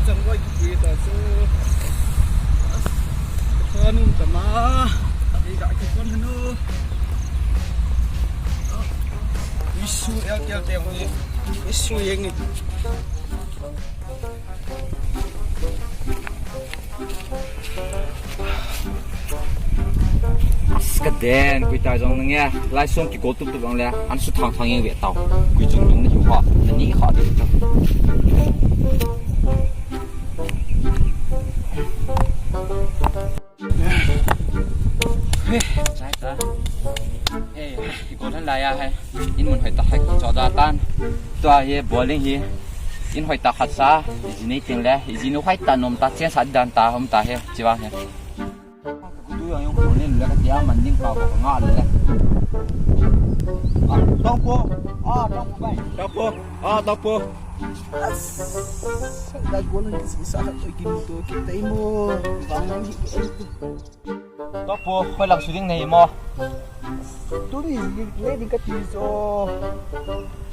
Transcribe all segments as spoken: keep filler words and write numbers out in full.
Chang vai kipui ta chu. Thanum tama. Ei ga kipon hanu. Isu el kel te ni. Isu yeng ni. As, ka den, koi ta jong nang e. Lai song kigol tup tup ang le. An su thang thang yeng ve tao. Koi jong jong na hiu ha. Na ni kha de ta. He, chai ta. He, kigol han lai a he. In mun hoi ta hai kicho da tan. Tua hi bowling hi. In hoi ta khat sa. Iji nei ting le. Iji nu hoi ta nom ta chen sa dan ta hom ta he. Chiwa he. Kudu yang yung kunin le ka tia man ding pa ko nga le. Ah, tong po. Ah, tong po bai. Tong po. Ah, tong po. As, da gol ni si sa ha to kin to ki tai mo. Bang ni. Tong po, khoi lang su ding nei mo. Tu ni le ding ka ti so.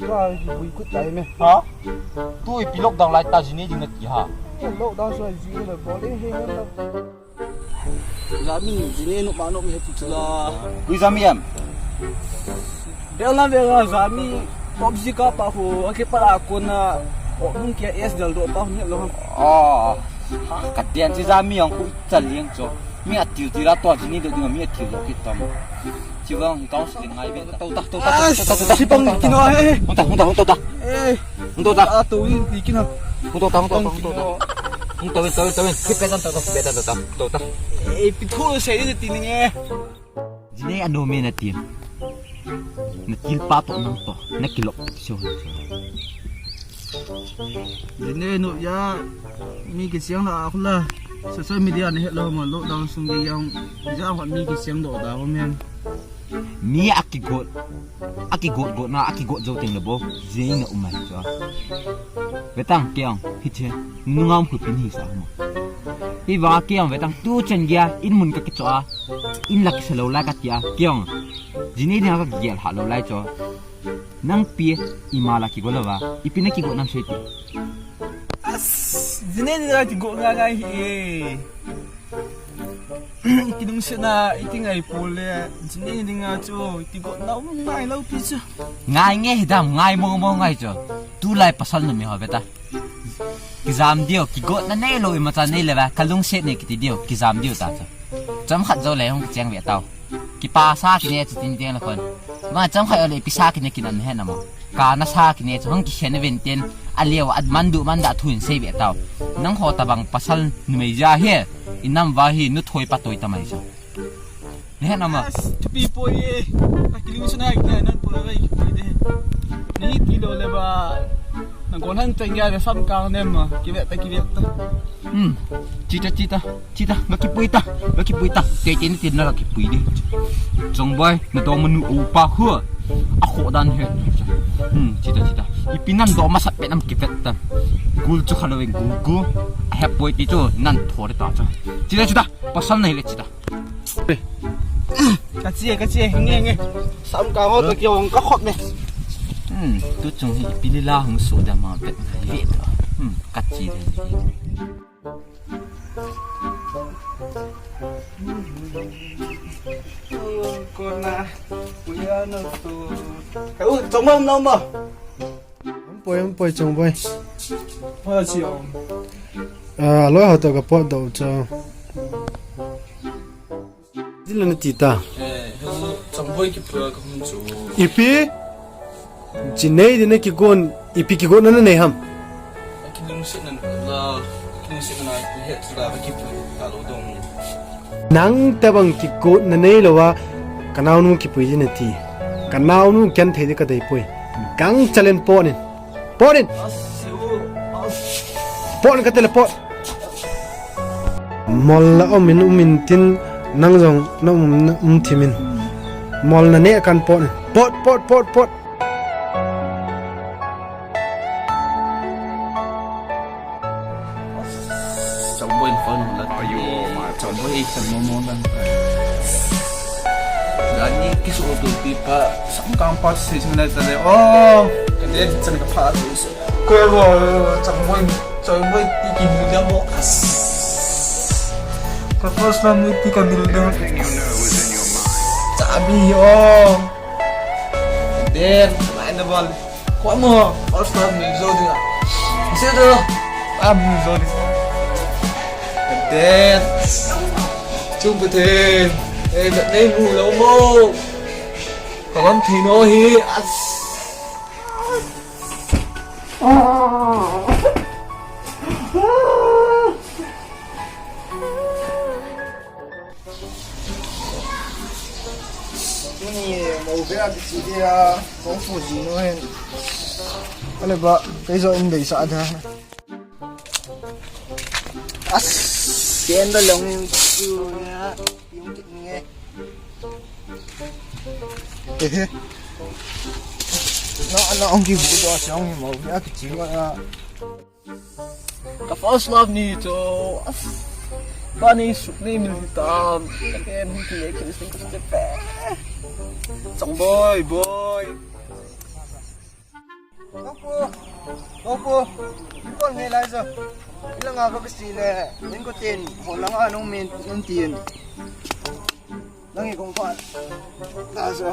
Ka bui kut tai me. Ha? Tu i pilok dang lai ta jini ding na ti ha. Lockdown so ji le bowling he na. Jami, jini nop ma nop he tu chula. Kui Jami em? Bel na bel na Jami, PUBG ka pa ho, ake pa la kona, o nung kia S del do pa ho ni lo. Oh, ka tian si Jami ang ku chal liang cho. Mi atiu ti la to jini do ding mi atiu lo ki tam. Chi vang hi kau si ngai be. Tau ta, tau ta, tau ta, tau ta, tau ta. Si pang kino he. Hung ta, hung ta, hung ta, tau ta. Eh. Hung to ta. Ah, to win, ti kina. Hung to ta, hung to ta, hung to ta. Hung to win, to win, to win. Keep it on, to, to, better, to, to, to ta. Eh, pi tho se ni ti ni nge. Jine ano me na ti. Na til pa to nang to. Na kilok so. Jine no ya. Mi kisiang la akula. Social media ni hello mo lockdown sung ge yang. Ja hot mi kisiang do da ho men. Mi akigot. Akigot got na, akigot jo teng le bo. Jing na umai cho. Vetang kiang, hiche. Nungam khu pin hi sa mo. Hi va kiang vetang tu chen gia, in mun ka kicho a. In la kisa lo lai ka tia, kiang. Jini ni ka gel ha lo lai cho. Nang pi, ima la kigot lo va. Ipi na kigot nam sei ti. As, jini ni la kigot nga nga hi e. Iti nung sina, iti ngai pole, jini dinga chu, iti go na um ngai lo pi chu. Ngai nge hidam, ngai mo mo ngai chu. Tulai pasal nu mi ho beta. Kijam diu, kigot na nei lo ima cha nei le ba, kalungset nei kiti diu, kijam diu ta chu. Cham khat jo le hung kicheng ve tau. Kipa sa kine chu tin tin la kon. Ma cham khat ole pi sa kine kinan he na mo. Ka na sa kine chu hung kikhen ven tin. Aliu at man du man da thu in sei ve tau. Nang ho ta bang pasal numei ja he. Inam va hi nu thoi pa toi ta mai chu. Ne he na ma. Thupi poi e. Ka kilu sa na ki nan poi rai poi de. Ni ti lo le ba. Na gon han teng ya le sam kang nem ma. Ki ve ta ki ve ta. Hmm. Chita chita. Chita, nga kipui ta, nga kipui ta. Tei tei ni tin na nga kipui di. Chongboi, na dong manu upa khu. A kho dan he. Hmm, chita chita. Ipi nan dong masat pe nam kivet ta. Gul chu khalo eng gul gul. A hep boi ti chu nan thor ta chu. Chita chita, pasal na hile chita. Ka chi, ka chi, nge nge. Sam ka ho to ki ong ka khop ne. Hmm, tu chung hi ipi lila hung so da ma vet. Vet. Hmm, ka chi de. Kona, kuya no to. Ka u, chongboi um na um a. Um poi, um poi, chongboi. Hola chi om. Ah, loi ho to ka pot do cho. Dila na ti ta. Eh, hello, chongboi kipui ka hung chu. Ipi? Chinei dina kigon, ipi kigon na nei ham? Kilungset na la, kilungset na he la kipui ta lo dong. Nang tabang kigon na nei lo wa, ka naunu kipui dina ti. Ka naunu ken thei di ka dei pui. Gang chalen po nin. Pot in. Pot in ka tele pot. Mol la um in um in tin nang jong na um, na um thim in. Mol na ne kan pot in. Pot, pot, pot, pot. Chongboi in phone la. Ayo, ma. Chongboi in kan mo mo lang. Gani kisu tu pi pa sam kang pa si si na tale. Oh, ka de chan ka pha tu si. Ko bo chongboi. Choi boy ti kimil ding ho. As. Ka first love ni ti kamil ding. Chabi ho. Den, mai na bol. Ko mo, first love mil jo ding. Ase to. A mil jo ding. Den. Chung puthen. Eh, nei mu lo mo. Ka wan thi no hi. As. Tuni, mo bea kichi dia, kung fu ji no hen. Ale ba, kei jo in bei sa da. As, ken da long in chu ya, yung kit nge. Ehe. Na, na, ong ki bu do, siang mo bea kichi ma. Ka first love ni chu. As. Ba ni suk ni mil hitam. Ka ken hin ki ye ki sing ka step. Chong boy, boy. Opo. Opo. Ni kon ni lai jo. Ilanga ka kasi le. Ni ko tin. Ho langa nung min nung tin. Nang i kong pa. Na so.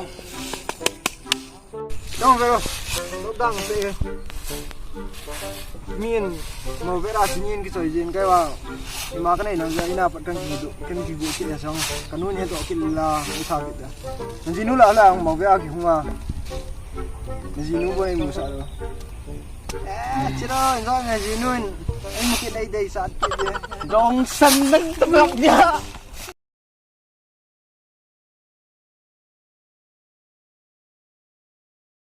Dong vero. Lo dang se. Min mo vera sinin ki soi jin kai wa. Ima ka nei nang ja ina pat kan ki du kan ki gu ki ya song. Kan nun he to ki la ni sa ki da. Nang jinu la la mo vera ki hunga. Nang jinu bo ni mu sa lo. Eh, chiro, nang jinu. Ai mu ki dai dai sa ki. Dong san nang tabak dia.